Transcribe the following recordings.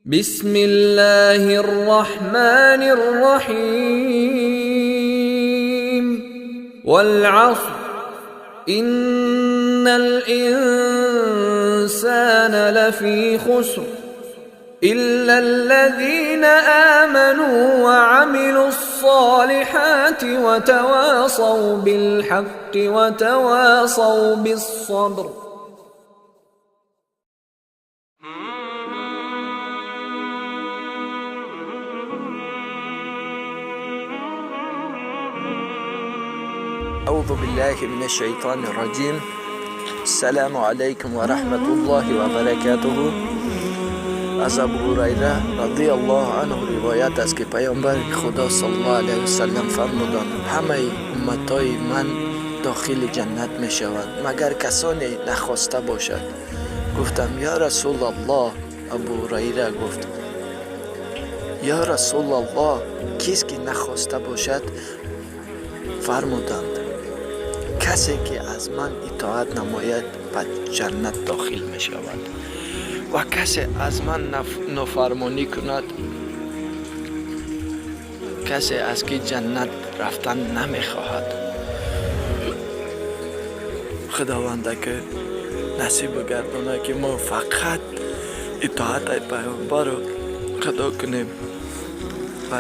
بسم الله الرحمن الرحيم. والعصر، إن الإنسان لفي خسر، إلا الذين آمنوا وعملوا الصالحات وتواصوا بالحق وتواصوا بالصبر. أعوذ بالله من الشيطان الرجيم. السلام عليكم ورحمة الله وبركاته. Аз Абу Ҳурайра радиаллоҳу анҳу ривоят аст, ки Паёмбари Худо саллаллоҳу алайҳи васаллам фармуданд: «Ҳамаи умматҳои ман дохили ҷаннат мешаванд, магар касоне нахоста бошад». Гуфтам: «Ё Расулаллоҳ». Абу Ҳурайра гуфт: «Ё Расулаллоҳ, кист ки нахоста бошад?» Фармуданд: «Касе ки аз ман итоат намояд, ба ҷаннат дохил мешавад ва касе аз ман нофармонӣ кунад, касе аст ки ҷаннат рафтан намехоҳад». Худованда ки насиб бигардона, ки мо фақат итоати Паёмбарро қадо кунем ва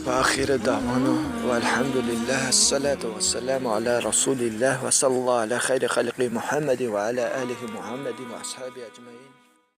وآخر دعوانا والحمد لله، الصلاة والسلام على رسول الله، وصلى الله على خير خلق محمد وعلى آله محمد وأصحابه أجمعين.